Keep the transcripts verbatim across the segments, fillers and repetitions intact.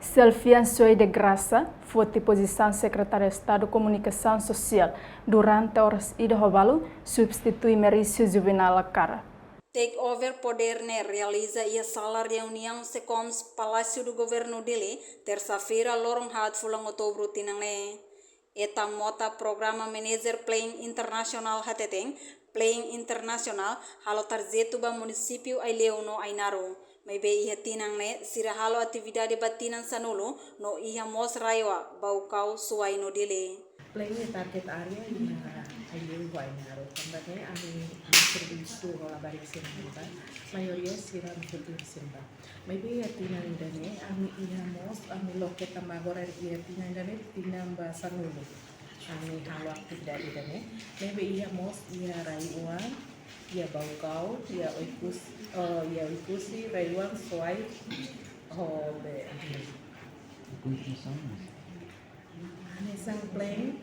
Selvian Soe de Graça foti pozisaun Sekretáriu Estadu Komunikasaun Sosiál durante oras ida ho balu, substitui Merício Juvenal Lacara. Take over poder ne'e realiza iha sala reuniaun SEKOMS, Palácio do Governo, Dili, tersa-feira, loron haat fulan Outubru tinan ne'e. Ethan Mota, Programa Manager Plain International, hateten, Plain International halo tarjetu ba munisípiu Aileu no Ainaro. Maibé iha tinan ne'e sira halo atividade ba tinan sanulu no iha mós RAEOA, Baucau, Suai no Dili. Plain nia target área iha Aileu ho Ainaro. Tanba ne'e ami, ami servisu ho labarik sira ne'ebá. Maioria sira no futuru sira ba. Maibé iha tinan ida-ne'e, ami iha mós, ami loke tanba agora iha tinan ida-ne'e, tinan ba sanulu. Ami halo atividade ida-ne'e. Maibé iha mós, iha RAEOA, iha Baucau, iha Oekusi, eh, iha Oekusi, RAEOA, Suai, ho be. Hanesan Plain,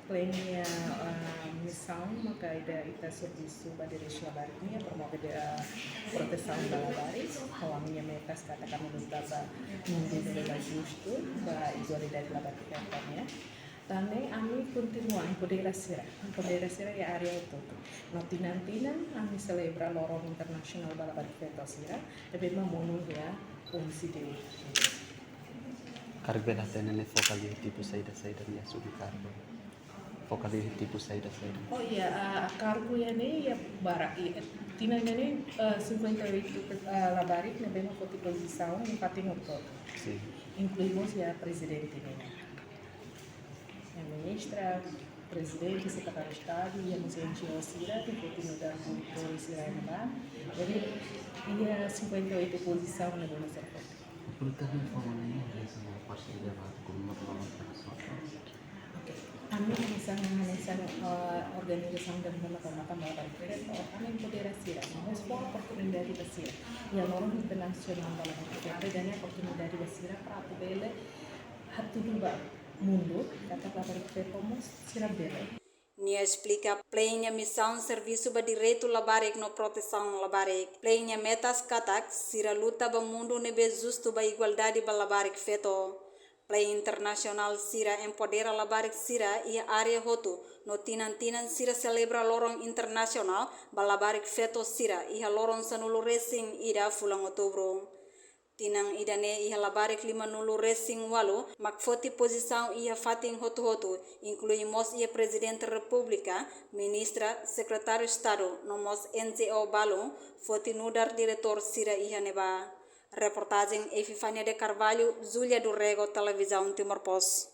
Plain nia, ah, misaun maka ida ita servisu ba direitu labarik nian, promove, ah, protesaun ba labarik, ho ami-nia metas katak ami luta ba mundu ne'ebé justu, ba igualdade labarik feto nian. Tan ne'e ami kontinua empodera sira, empodera sira iha área hotu-hotu. No tinan-tinan ami selebra loron internasionál ba labarik feto sira, ne'ebé mamonu iha onze de outubro. Karik bele hatene ne'e foka liu tipu saida-saida nia asume kargu? Foka liu tipu saida-saida? Oh iya, ah, kargu iha ne'e iha barak, iha, tinan ne'e, ah, cinquenta e oito, ah, labarik ne'ebé mak foti pozisaun iha fatin hotu-hotu. Sin. Inklui mós iha prezidente nian. Iha ministra, prezidente, sekretáriu Estadu, iha mós N G O sira, ne'ebé foti nu'udar produtór sira ne'ebá. Jadi, iha cinquenta e oito pozisaun ne'ebé mak sira foti. Por também forma nenhuma relação ao parceiro de debate com uma nova operação. Ok. Ami hanesan, hanesan, eh, organizasaun ida ne'ebé mata-mata ba labarik feto, ami empodera sira, mós fó oportunidade ba sira. Iha loron internasionál ba labarik feto, ida-ne'e oportunidade ba sira para atu bele hatudu ba mundu katak labarik feto mós sira bele. Nia esplika Plain nia misaun servisu ba direitu labarik no protesaun labarik. Plain nia metas katak sira luta ba mundu ne'ebé justu, ba igualdade ba labarik feto. Plain internasionál sira empodera labarik sira iha área hotu, no tinan-tinan sira selebra loron internasionál ba labarik feto sira iha loron sanulu-resin-ida fulan Outubru. Tinan ida-ne'e iha labarik limanulu-resin-ualu mak foti pozisaun iha fatin hotu-hotu, inklui mós iha Prezidente Repúblika, ministra, sekretáriu Estadu, no mós N G O balu, foti nu'udar diretór sira iha ne'ebá. Reportajen Epifania de Carvalho, Julia do Rego, Televizaun Timor Post.